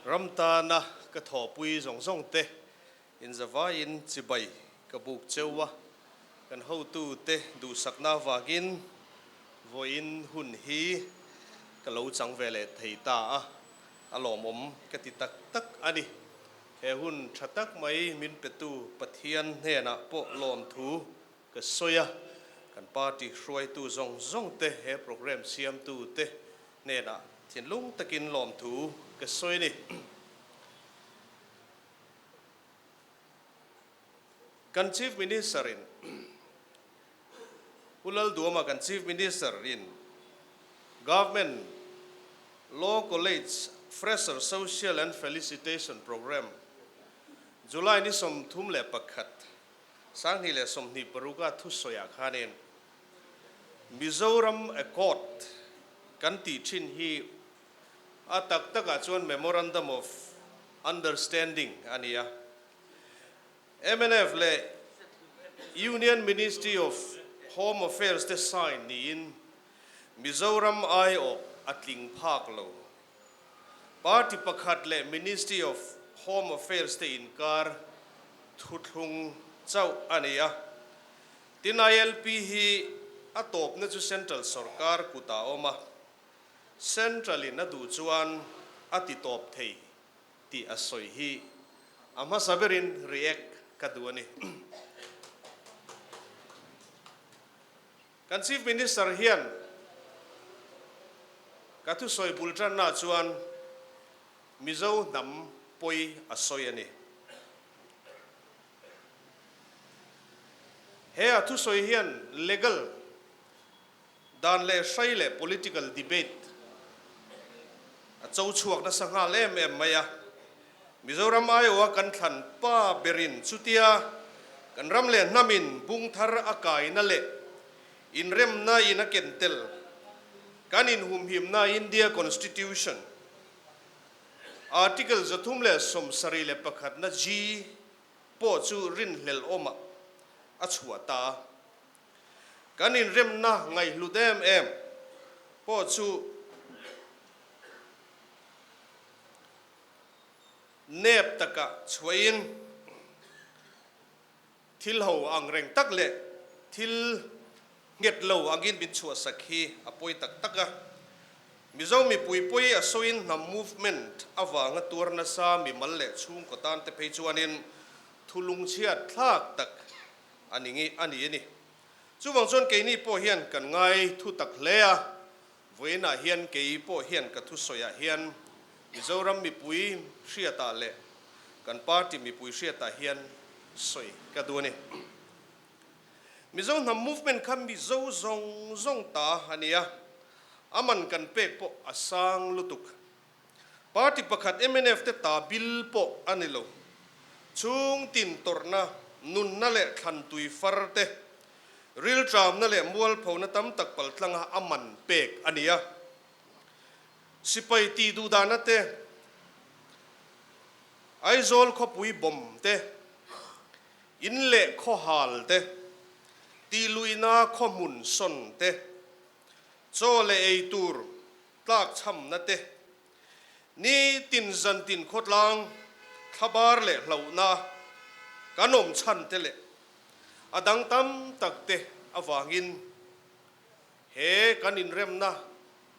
Ram tana ka thawhpui zawng zawng te inzavaiin chibai ka buk cheu a, kan hotute duhsakna avangin vawiin hun hi ka lo chang ve leh thei ta a, a lawmawm ka ti tak tak a ni. He hun tha tak mai min petu Pathian hnenah pawh lawmthu ka sawi a, kan party hruaitu zawng zawng te he programme siamtu te hnenah thinlung takin lawmthu ka sawi a ni. Kan Chief Minister in Pu Lalduama kan Chief Minister in Government Law College Fresher Social and Felicitation Programme July ni 31, 2026 a thusawiah khanin Mizoram Accord kan tih thin hi a tak takah chuan Memorandum of Understanding a ni a. Mnf leh Union Ministry of Home Affairs te sign niin Mizoram aiawh a tling phak lo. Party pakhat leh Ministry of Home Affairs te inkar thuthlung chauh a ni a. Tin ILP hi a tawpna chu Central sawrkar kutah a awm a, Central in a duh chuan a ti tawp thei tih a sawi hi a hmasa berin react ka duh a ni. Kan Chief Minister hian ka thusawi bul tanna chuan Mizo hnam pawi a sawi a ni. He a thusawi hian legal Dan leh hrai leh political debate a cho chhuak nasa nghal em em mai a. Mizoram aiawha kan thlan pa berin chutia kan ram leh hnamin bung thar a kaina leh inremna in a ken tel kan inhumhimna India Constitution Article 371 na G pawh chu rinhlelh awmah a chhuah ta a. Kan inremna ngaihhlut em em pawh chu nep takah chhuahin thil ho ang reng tak leh thil nghet lo angin min chhuahsak hi a pawi tak tak a. Mizo mipui pawi a sawiin hnam movement avanga tuar nasa mimal leh chhungkaw tan te phei chuanin thulungchhiat thlak tak A ni nge a ni a ni. Chuvang chuan keini pawh hian kan ngai thu tak hle a, vawiinah hian kei pawh hian ka thusawiah hian Mizoram mipui hriatah leh kan party mipui hriatah hian sawi ka duh a ni. Mizo hnam movement kha Mizo zawng zawng ta a ni a, a man kan pek pawh a sang lutuk. Party pakhat mnf te ta bil pawh a ni lo. Chhung tin tawrhna, nunna leh thlan tui far te, rilṭamna leh mualphona tam tak paltlanga a man pek a ni a. Sipai tih duhdahna te, Aizawl khawpui bomb te, in leh khawhal te, tihluihna khawhmun sawn te, chaw leh ei tur tlakchhamna te, ni tin zan tin khawtlang thlabar leh hlauhna kan awm chhan te leh a dang tam tak te avangin he kan inremna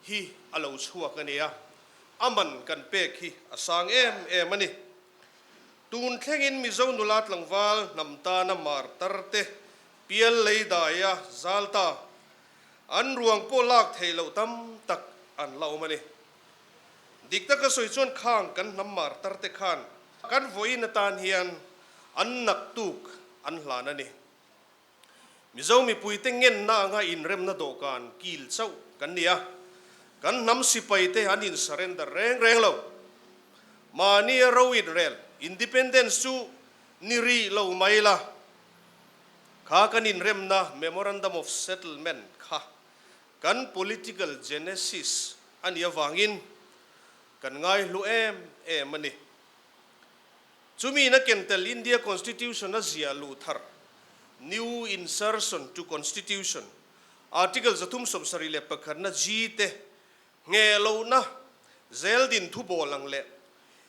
hi a lo chhuak a nia, a man kan pek hi a sang em em a ni. Tun thlengin Mizo nula tlangval hnam tana martar te pial lei daia zal ta An ruang pawh lak theih loh tam tak an la awm a ni. Dik taka sawi chuan khang kan hnam martar te khan kan vawiin atan hian an naktuk an hlan a ni. Mizo mipuite ngenna anga inremna dawhkan kil chauh kan ni a, kan hnam sipai te an in surrender reng reng lo. Mahnia ro inrel, independence, chu ni rih lo mai la. Kha kan inremna Memorandum of Settlement kha kan political genesis a nih avangin kan ngaihlu em em a ni. Chumi in a ken tel India Constitution a ziah luh thar, New Insertion to Constitution, Article 371 na G te ngheh lohna zeldin thubawl ang leh.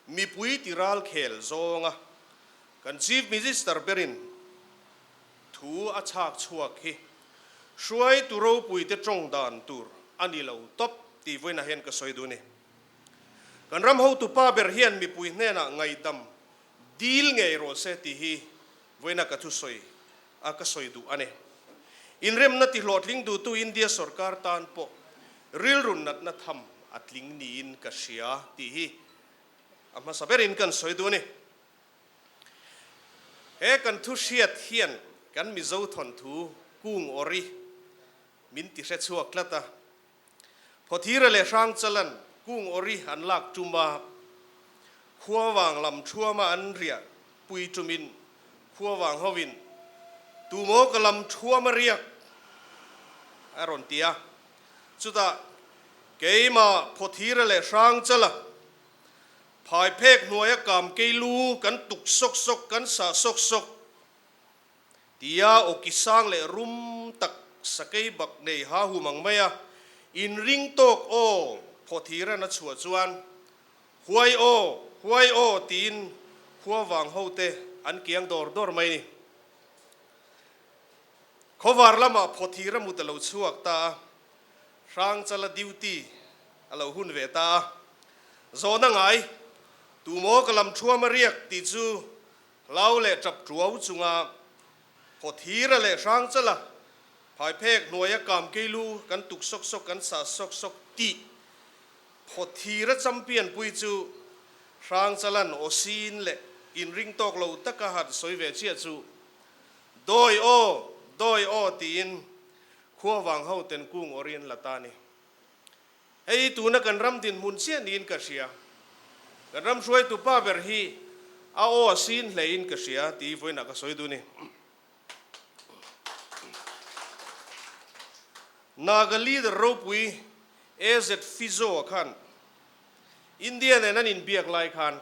Mipui ti ral khel zawnga kan Chief Minister berin thu a chhak chhuak hi hruaitu ropuite tawng dan tur a ni lo tawp tih vawiinah hian ka sawi duh a ni. Kan ram hotupa ber hian mipui hnenah ngaihdam dil ngei rawh se tih hi vawiina ka thusawi a ka sawi duh a ni. Inremna tihlawhtling duhtu India sorkar tan pawh rilru natna tham a tling niin ka hria tih hi a hmasa berin kan sawi duh a ni. He kan thu hriat hian kan Mizo thawnthu kung awri min ti hre chhuak tlat a. Phawthira leh Hrangchalan kung awri an lak tum a, khuavang lam thuama an riah pui tumin khuavang hovin Tumaw ka lam thuama riak a rawn ti a. Chutah keimah Phawthira leh Hrangchala phai phek hnuaia kam kei lu kan tuk sawk sawk kan sah sawk sawk Tia awki sang leh rum tak sakei bak nei ha hum ang mai a, inring tawk aw phawthiran a chhuah chuan Huai aw, huai aw tiin khua vang ho te an kiang dawr dawr mai ni. Khawvar lamah phawthir a mut a lo chhuak ta a, Hrangchala duty a lo hun ve ta a, Zawhna ngai, tumaw ka lam thuam a riak tih chu Hlau leh tap tuau chunga Phawthira leh Hrangchala phaiphek hnuaia Kamkeilu kan tuk sawk sawk kan sah sawk sawk tih Phawthira champion pui chu Hrangchalan aw sin leh inring tawk lo taka han sawi ve chiah chu Dawi aw! Dawi aw! tiin khuavang ho ten kung awrin la ta ni. Hei tuna kan ram dinhmun chiah niin ka hria. Kan ram hruaitu pa ber hi a aw a sin hlein ka hria tih vawiinah ka sawi duh a ni. Naga leader ropui AZ Fizo-a khan India nen an inbiak lai khan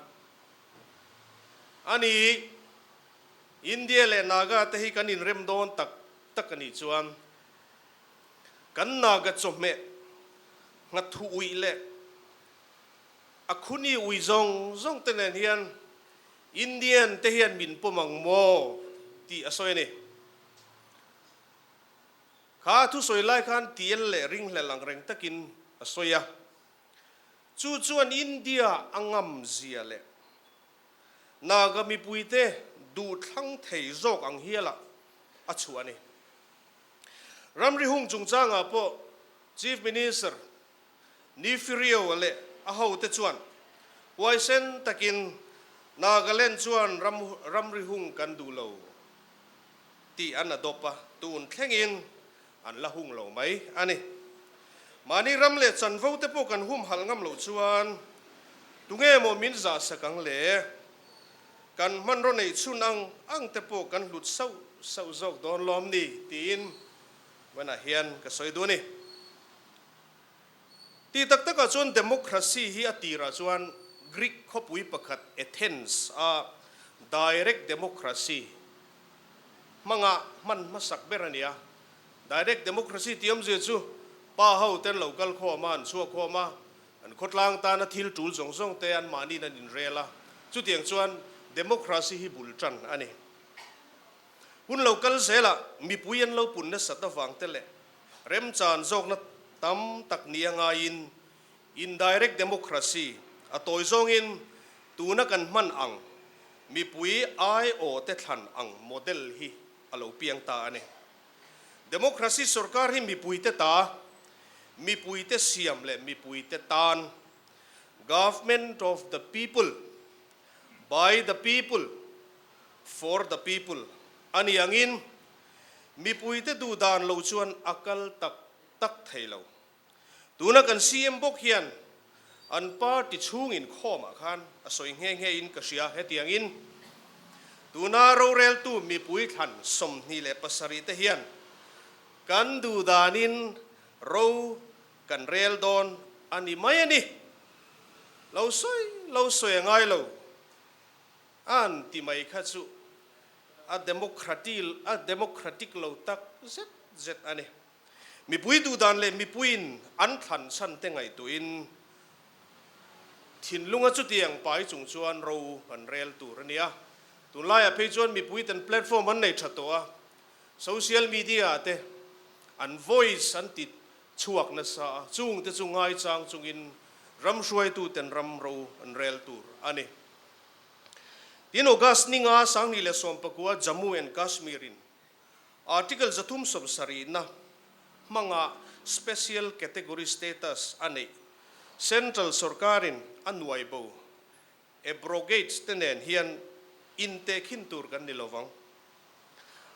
ani India leh Naga te hi kan inrem dawn tak tak a nih chuan Kan Naga chawhmeh nghathu uih leh a khuni ui zawng zawng te nen hian Indian te hian min pawm ang maw tih a sawi a ni. Kha thusawi lai khan tiel leh ringhlel ang reng takin a sawi a. Chu chuan India a ngam zia leh Naga mipuite duhthlang thei zawk ang hialah a chhuah a ni. Ramri hung chungchangah pawh Chief Minister Neiphiu leh a hote chuan huaisen takin Nagaland chuan ramri hung kan duh lo tih an adopt a, tun thlengin an la hung lo mai a ni. Mahni ram leh chanvo te pawh kan humhalh ngam loh chuan tunge maw min zahsak ang le? Kan hmanraw neih chhun ang ang te pawh kan hlut sauh sauh zawk dawn lawm ni tiin Vanah hian ka sawi duh a ni. Tih tak takah chuan democracy hi a tirah chuan Greek khawpui pakhat Athens a direct democracy hmanga hman hmasak ber a ni a. Direct democracy tih awmzia chu pa ho ten lo kal khawm a, an chhuak khawm a, An khawtlang tana thil tul zawng zawng te an mahniin an inrel a, chutiang chuan democracy hi bul tan a ni. Hun lo kal zelah mipui an lo pun nasat avang te leh remchan zawkna tam tak ni a ngaiin indirect democracy a tawi zawngin tuna kan hman ang mipui aiawh te thlan ang model hi a lo piang ta a ni. Democracy sorkar hi mipuite ta, mipuite siam leh mipuite tan, Government of the people, by the people, for the people, a ni angin mipuite duh dan lo chuan a kal tak tak thei lo. Tuna kan CM bawk hian an party chhung inkhawmah khan a sawi nghe nghe in ka hria hetiangin, Tuna roreltu mipui thlan 27 te hian kan duh danin ro kan rel dawn a ni mai a ni. Lo sawi lo sawi a ngai lo an ti mai kha chu a democratic lo tak zet zet a ni. Mipui duhdan leh mipuiin an thlan chhan te ngaihtuahin Thinlunga chutiang pai chung chuan ro an rel tur a nia. Tunlaiah phei chuan mipui ten platform an nei tha tawh a, social media ah te an voice an ti chhuak nasa a, chungte chu ngaichang chungin ram hruaituten ram ro an rel tur a ni. Tin, August ninga 2019 Jammu and Kashmir in Article 370 na hmanga Special Category Status a neih Central sorkarin a nuai bo Abrogates te nen hian intehkhin tur kan ni lovang.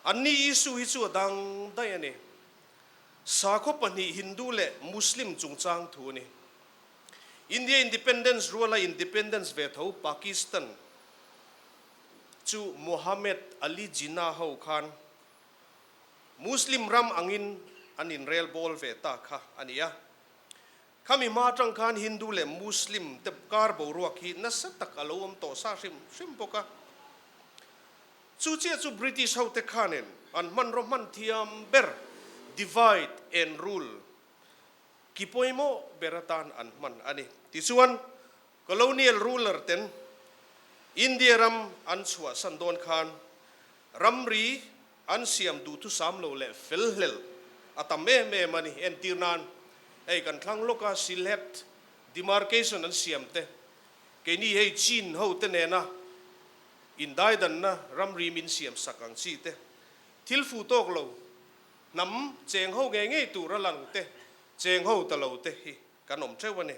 Anni issue hi chu a dang daih a ni. Sakhaw pahnih Hindu leh Muslim chungchang thu a ni. India Independence ruala Independence ve tho Pakistan chu Mohammed Ali Jinnah ho khan Muslim ram angin an inrel bawl ve ta kha a ni a. Khami hma atang khan Hindu leh Muslim te kar boruak hi nasa tak a lo awm tawh sa hrim hrim bawk a. Chu chiah chu British hote khanin an hmanraw hman thiam ber divide and rule ki pawimawh ber atan an hman a ni. Tichuan, colonial ruler ten India ram an chhuahsan dawn khan ramri an siam duhthusam lo leh fel hlel a tam em em a ni. Entir nan, hei kan thlang lawka Sylhet demarcation an siam te, keini hei Chin ho te nena indaidanna ramri min siam sak ang chi te, thil fuh tawk lo hnam cheng ho ngei ngei tur a lang te, cheng ho ta lo te hi kan awm theuh a ni.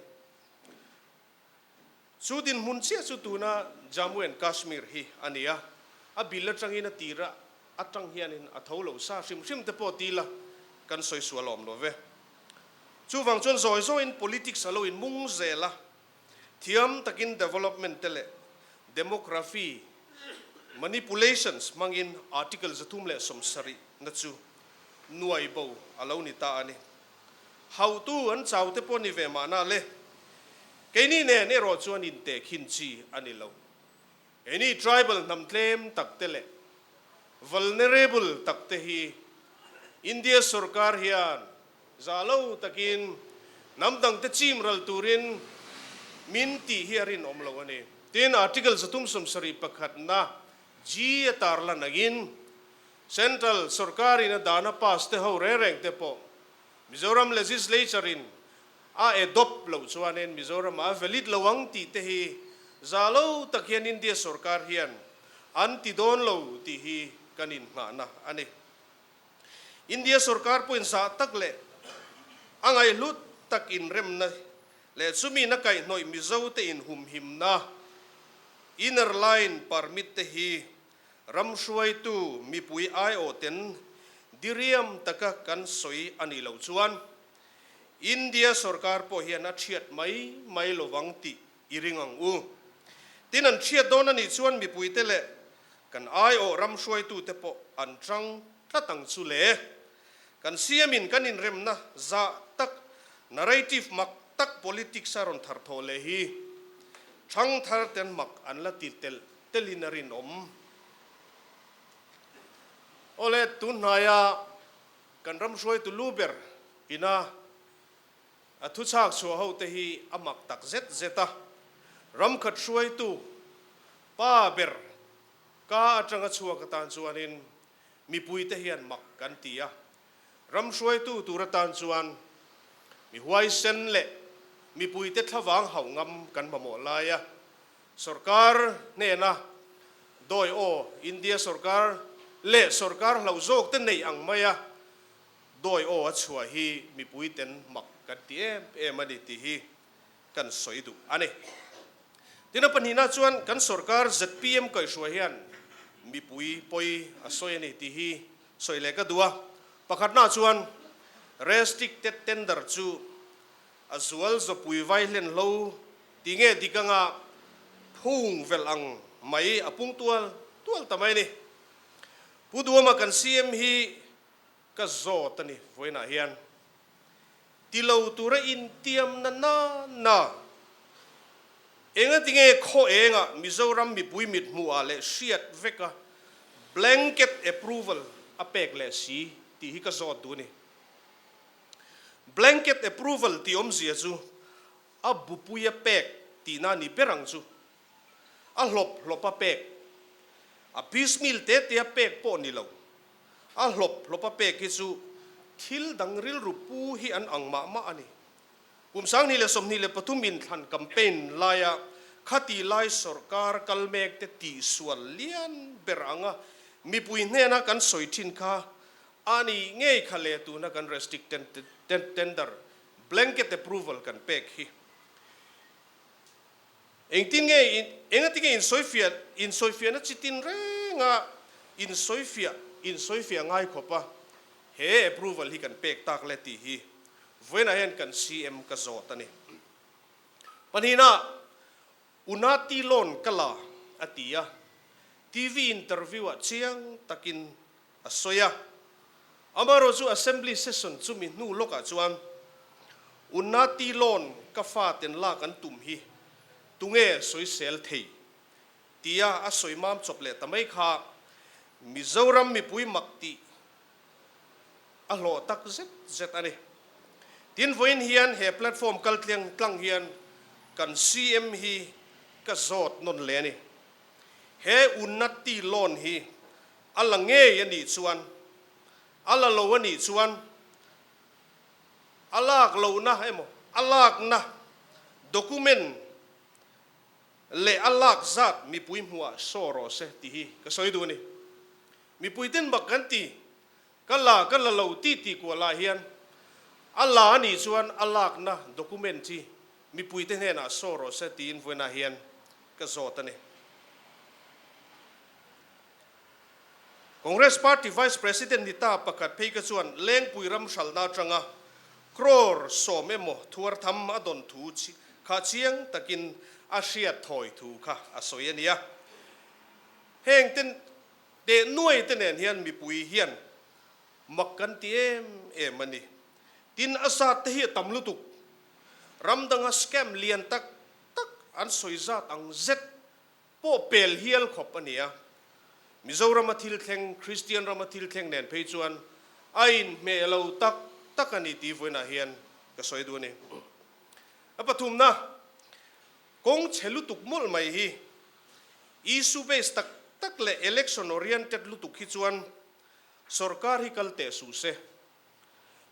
Chu dinhmun chiah chu tuna Jammu and Kashmir hi a ni a, a bil atangin a tir atang hianin a tho lo sa hrim hrim te pawh ti la kan sawi sual awm lo ve. Chuvang chuan zawi zawiin politics a lo inmung zel a, thiam takin development te leh demography manipulations hmangin Article 370 na chu nuai bo a lo ni ta a ni. Hautu an chau te pawh ni ve mahna le. Keini nen erawh chuan intehkhin chi a ni lo. Keini tribal hnam tlem tak te leh vulnerable tak te hi India sorkar hian za lo takin hnam dang te chim ral turin min tih hi a rinawm lo a ni. Tin, Article 371 na G a tarlan angin Central sorkarin a dana pass te ho reng reng te pawh Mizoram Legislature in a adopt loh chuanin Mizoram ah a valid lo ang tih te hi za lo tak hian India sorkar hian an ti dawn lo tih hi kan inngahna a ni. India sorkar pawhin zah tak leh a ngaihhlut tak inremna leh chumi na kaihhnawih Mizo te inhumhimna Inner Line Permit te hi Ram hruaitu mipui aiawhten diriam taka kan sawi a nih loh chuan India sorkar pawh hian a thiat mai mai lovang tih i ring ang u. Tin, an thiat dawn a nih chuan mipuite leh kan aiawh ram hruaitute pawh an tang tlat ang chu le. Kan CM-in kan inremna zah tak narrative mak tak politics a rawn thar thawh leh hi thangthar ten mak an la ti telh telin a rinawm. Awle, tun hnaia kan ram hruaitu lu ber ina a thuchhak chhuah ho te hi a mak tak zet zet a, ram khat hruaitu pa ber ka atanga chhuak atan chuanin mipui te hian mak kan ti a, ram hruaitu tur atan chuan mi huaisen leh mipui te thlavang hauh ngam kan mamawh lai a. Sorkar hnena dawi aw India sorkar leh sorkar hlauh zawk te neih ang maia dawi aw a chhuah hi mipui ten mak kan ti em em a ni tih hi kan sawi duh a ni. Tin a pahnihna chuan kan sorkar zpm kaihhruai hian mipui pawi a sawi a ni tih hi sawi leh ka duh a. Pakhatna chuan restricted tender chu A zual zawpui vai hlen hlo ti nge dik anga phung velh ang mai a pung tual tual ta mai a ni. Pu Duama kan CM hi ka zawt a ni vawiinah hian ti lo tura intiam na na na enga ti nge khaw engah Mizoram mipui mithmuh ah leh hriat vek a blanket approval a pek leh si tih hi ka zawt duh a ni. Blanket approval tih awmzia chu a bupuia pek tihna ni ber ang chu. A hlawp hlawpa pek, a piecemeal te tea pek pawh ni lo, a hlawp hlawpa pek hi chu thil dang rilru pu hi an ang mah mah a ni. Kum 2023 inthlan campaign laia khati lai sawrkar kal mek te tihsual lian ber anga mipui hnena kan sawi thin kha a ni ngei kha le tuna kan restricted tender blanket approval kan pek hi. Engtin nge engati nge insawifiah insawifiahna chi tin renga insawifiah insawifiah ngai khawpa he approval hi kan pek tak le tih hi vawiinah hian kan CM ka zawt a ni. Pahnihna, Unati loan ka la a ti a, TV interview ah chiang takin a sawi a. Amaherawh chu Assembly session chumi hnu lawkah chuan Unnati loan ka faten lak an tum hi tunge sawisel thei tia a sawi mam chawp leh ta mai kha Mizoram mipui mak tih a hlawh tak zet zet a ni. Tin vawiin hian he platform kal tlang hian kan CM hi ka zawt nawn leh a ni. He Unnati loan hi A la ngei a nih chuan, a la lo a nih chuan, a lak lohna emaw, a lakna document leh a lak zat mipui hmuhah saw rawh se tih hi ka sawi duh a ni. Mipui ten bak kan ti, ka la ka la lo ti tih kualah hian a la a nih chuan a lakna document hi mipuite hnenah saw rawh se tiin vawiinah hian ka zawt a ni. Congress Party Vice President ni ta pakhat phei kha chuan Lengpui ram hralhna atanga crore 10 emaw thuar tham a dawn thu kha chiang takin a hriat thawi thu kha a sawi a nia. Heng te teh nuai te nen hian mipui hian mak kan ti em em a ni. Tin a zat te hi a tam lutuk. Ram danga scam lian tak tak an sawi zat ang zet pawh pel hial khawp a ni a. Mizorama thil thleng, Kristian rama thil thleng nen phei chuan a inhmeh lo tak tak a ni tih vawiinah hian ka sawi duh a ni. A pathumna, kawng chhe lutuk mawlh mai hi issue based tak tak leh election oriented lutuk hi chuan sorkar hi kal teh suh se.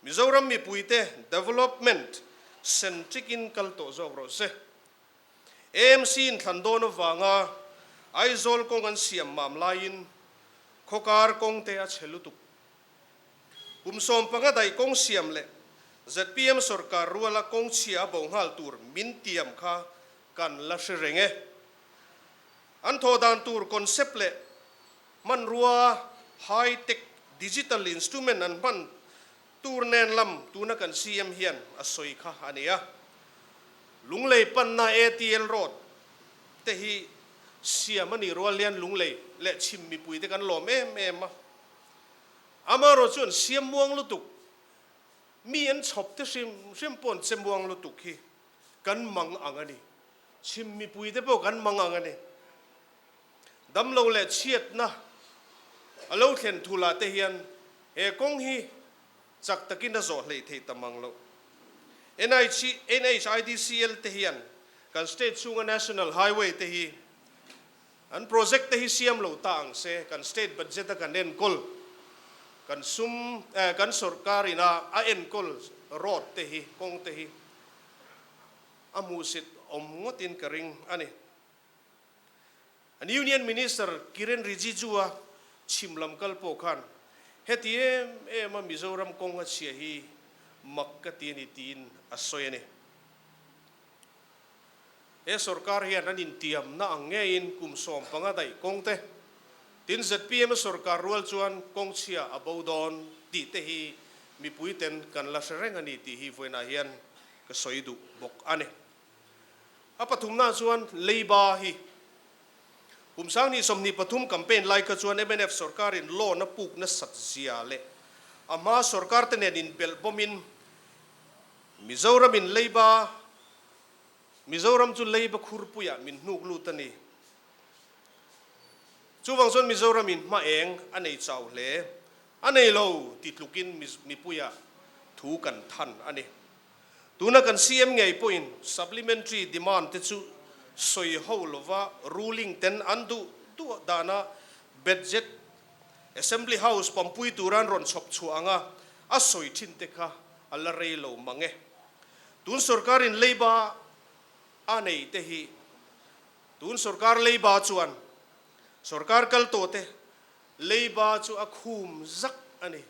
Mizoram mipuite development centric in kal tawh zawk rawh se. AMC inthlan dawn avanga Aizawl kawng an siam mam laiin khawkar kawng te a chhe lutuk. Kum 15 daih kawng siam leh zpm sorkar ruala kawng chhia a bo nghal tur min tiam kha kan la hre reng e. An thawh dan tur concept leh hmanrua high tech digital instrument an hman tur nen lam tuna kan CM hian a sawi kha a ni a. Lunglei panna ATL Road te hi siam a nih rual hian Lunglei leh chhim mipui te kan lawm em em a. Amaherawh chuan siam muang lutuk, mi an chhawp te hrim hrim pawh an che muang lutuk hi kan mang ang a ni. Chhim mipui te pawh kan mang ang a ni. Damlo leh chhiatna a lo thlen thulah te hian he kawng hi chak takin a zawh hleih theih ta mang loh. NHIDCL te hian kan state chhunga National Highway te hi an project te hi siam lo ta ang se, kan state budget a kan enkawl, kan sum kan sorkar ina a enkawl road te hi, kawng te hi a hmuhsit awm ngawtin ka ring a ni. An Union Minister Kiren Rijiju-a chhim lam kal pawh khan heti em em a Mizoram kawng a chhia hi mak ka ti a ni tiin a sawi a ni. He sorkar hian an intiamna ang ngeiin kum 15 daih kawng te, tin zpm sorkar rual chuan kawng chhia a bo dawn tih te hi mipui ten kan la hre reng a ni tih hi vawiinah hian ka sawi duh bawk a ni. A pathumna chuan Leiba hi kum 2023 campaign lai kha chuan mnf sorkarin loan a puk nasat zia leh a hma sorkar te nen inbelh bawmin Mizoramin Leiba Mizoram chu Leiba khurpuiah min hnuk lut a ni. Chuvang chuan Mizoramin hma eng a nei chau hle. A nei lo ti tlukin mipuiah thu kan than a ni. Tuna kan CM ngei pawhin supplementary demand te chu sawi ho lova ruling ten an duh duh dana budget Assembly House pampui tura an rawn chhawp chhuah anga a sawi thin te kha a la rei lo mang e. Tun sorkarin leiba a nei te hi tun sorkar leiba chuan sorkar kal tawh te leiba chu a khum zak a ni.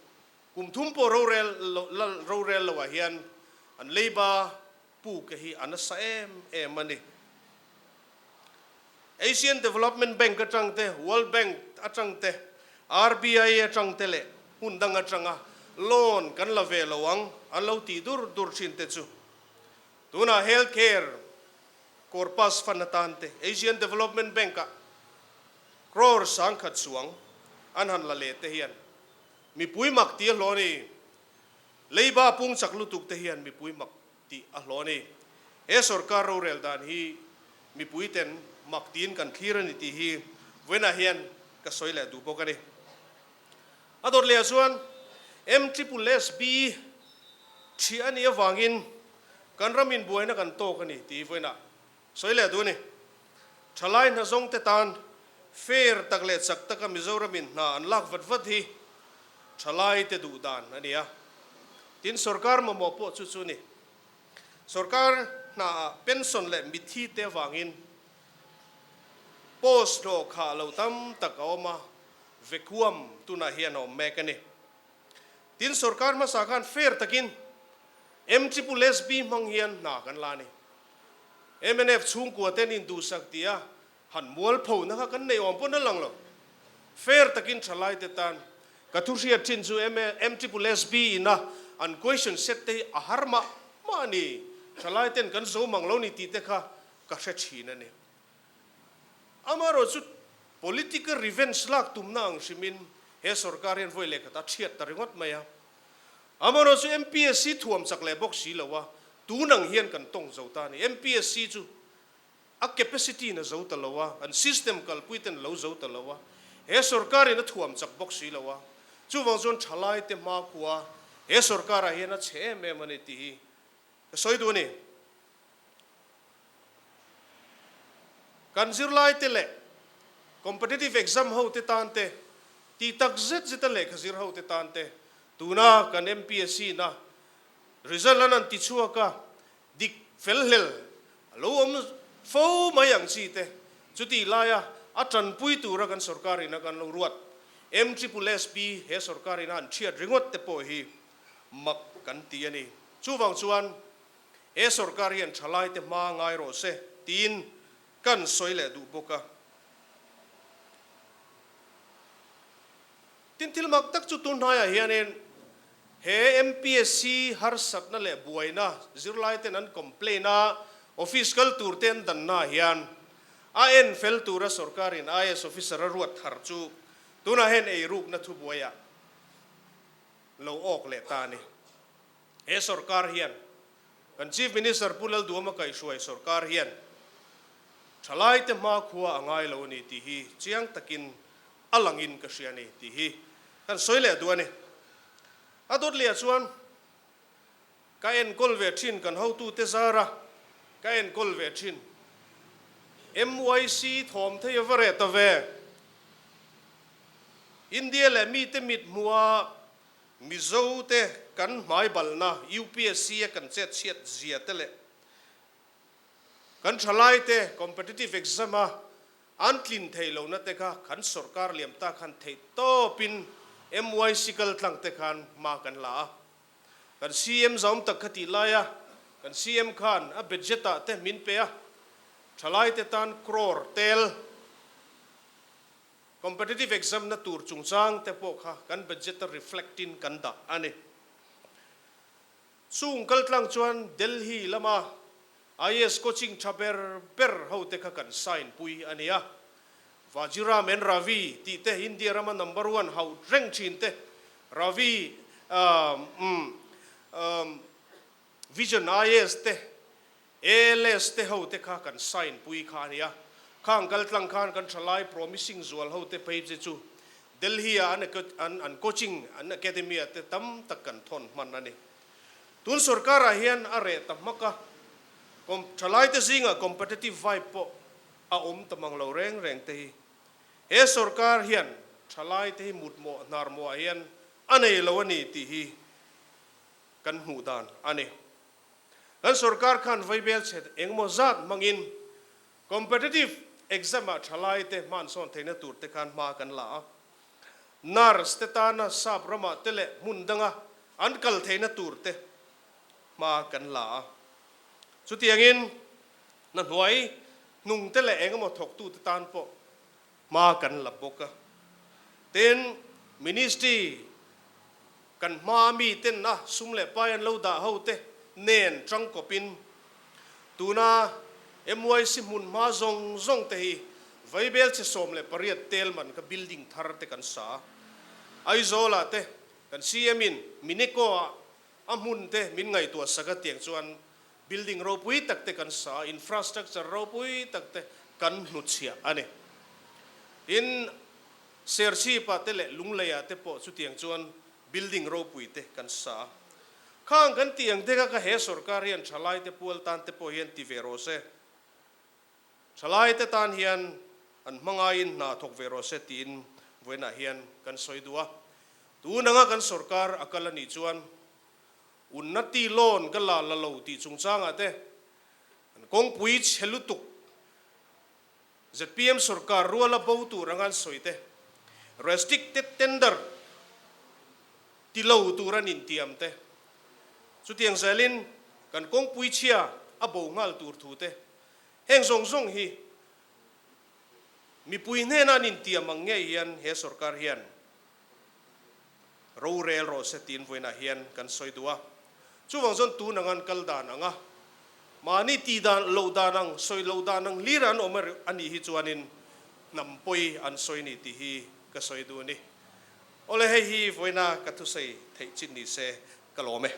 Kum thum pawh rorel rorel loah hian an leiba pu ke hi a nasa em em a ni. Asian Development Bank atang te, World Bank atang te, RBI atang te leh hmun dang atanga loan kan la ve lo ang an lo tih dur dur thin te chu tunah Health Care Corpus Fund atan te Asian Development Bank ah crore 10,000 chuang an han la leh te hian mipui mak tih a hlawh a ni. Leiba pung chak lutuk te hian mipui mak tih a hlawh a ni. He sorkar rorel dan hi mipui ten mak tiin kan thlir a ni tih hi vawiinah hian ka sawi leh duh bawk a ni. A dawt lehah chuan MSSB ṭhiah a nih avangin kan ram inbuaina kan tawk a ni tih hi vawiinah sawi leh duh a ni. Ṭhalai hnazawng te tan fair tak leh chak taka Mizoramin hna an lak vat vat hi ṭhalai te duh dan a ni a. Tin, sorkar mamawh pawh chu chu a ni. Sorkar hnaah pension leh mitthi te avangin post hlawh khah lo tam tak a awm a, vacuum tunah hian a awm mek a ni. Tin, sorkar hmasa khan fair takin MSSB hmang hian hna kan la a ni. Mnf chhungkua ten induhsak tih a han mualpho na kha kan neih awm pawn a lang lo. Fair takin thalai te tan ka thu hriat thin chu MSSB in a an question set te hi a har mah mah a ni. Thalai ten kan zo mang lo ni tih te kha ka hre thin a ni. Amaherawhchu political revenge lak tumna ang hrimin he sorkar hian vawi leh khat a thiat ta ringawt mai a. Amaherawhchu MPSC thuam chak leh bawk si lo a, tun ang hian kan tawng zo ta a ni. MPSC chu a capacity in a zo ta lo a, an system kalpui ten a lo zo ta lo a, he sorkar in a thuam chak bawk si lo a, chuvang chuan thalai te hmakhua he sorkar ah hian a chhe em em a ni tih hi ka sawi duh a ni. Kan zirlai te leh competitive exam ho te tan te, tih tak zet zet a lehkha zir ho te tan te, tuna kan MPSC na result an han ti chhuak a, dik fel hlel a lo awm fo mai ang chi te, chutih laia a tanpui tura kan sorkar ina kan lo ruat MSSB he sorkar ina an thiat ringawt te pawh hi mak kan ti a ni. Chuvang chuan He sorkar hian thalaite hma ngai rawh se tiin kan sawi leh duh bawk a. Tin, thil mak tak chu tun hnaiah hianin he MPSC harsatna leh buaina zirlaiten an complain a, office kal tur te an danna hian a en fel tura sorkarin IAS officer a ruat thar chu tunah hian eirukna thubuaiah lo awk leh ta a ni. He sorkar hian, kan Chief Minister Pu Lalduama kaihhruai sorkar hian thalaite hmakhua a ngai lo a ni tih hi chiang takin a langin ka hria a ni tih hi kan sawi leh duh a ni. A dawt lehah chuan ka enkawl ve thin kan hotute zara ka enkawl ve thin MYC thawm thei a va reh ta ve. India leh mite mit hmuha Mizo te kan hmai balna UPSC a kan chet chhiat zia te leh kan thalai te competitive exam a an tlin thei lohna te kha kan sorkar liam ta khan theih tawpin MYC kal tlang te khan hma kan la a. Kan CM zaum tak kha tih lai a kan CM khan a budget ah te min pe a, thalai te tan crore tel Competitive exam na tur chungchang te pawh kha kan budget a reflect in kan dah a ni. Chung kaltlang chuan Delhi lama IAS coaching tha ber ber ho te kha kan sign pui a ni a. Vajiram and Ravi tih te India rama number one hauh reng thin te Ravi umm umm Vision IAS te ALS te ho te kha kan sign pui kha a nia. Khang kal tlang khan kan thalai promising zual ho te phei che chu Delhi ah an an an coaching an academy ah te tam tak kan thawn hman a ni. Tun sorkar ah hian a reh ta hmak a. Thalaite zingah competitive vibe pawh a awm ta mang lo reng reng te hi he sorkar hian thalaite hi mutmawh hnarmawhah hian a nei lo a ni tih hi kan hmuh dan a ni. Kan sorkar khan vaibel chhe engemaw zat hmangin competitive exam-ah thalaite hmansawn theihna tur te khan hma kan la a. Nurse te tana sap ramah te leh hmun danga an kal theihna tur te hma kan la a. Chutiangin hna hnuai hnung te leh engemaw thawktute tan pawh hma kan la bawk a. Tin, Ministry kan hma mi ten a sum leh pai an lo dah ho te nen tangkawpin tuna MYC hmun hma zawng zawng te hi Vaibel chhe 18 tel man kha building thar te kan sa a. Aizawl ah te kan CM in Mineco ah a hmun te min ngaihtuah sak a tiang chuan building ropui tak te kan sa a, infrastructure ropui tak te kan hnuchhiah a ni. Tin, Serchhip-ah te leh Lungleiah te pawh chutiang chuan building ropui te kan sa a. Khang kan tih ang dek a ka he sorkar hian thalaite pual tan te pawh hian ti ve rawh se. Thalaite tan hian an hmangaiin hna thawk ve rawh se tiin vawiinah hian kan sawi duh a. Tun anga kan sorkar a kal a nih chuan Unnati loan ka la la lo tih chungchangah te an kawngpui chhe lutuk Zpm sorkar ruala bo tur anga an sawi te, restricted tender ti lo tur an intiam te, chutiang zelin kan kawngpui chhia a bo nghal tur thu te, heng zawng zawng hi mipui hnena an intiam ang ngei hian he sorkar hian rorel rawh se tiin vawiinah hian kan sawi duh a. Chuvang chuan tun anga an kal dan anga mahni tih dan loh dan ang, sawi loh dan ang hlir an awm a nih hi chuanin hnam pawi an sawi ni tih hi ka sawi duh a ni. Awle hei hi vawiina ka thusawi theih chin ni se ka lawm e.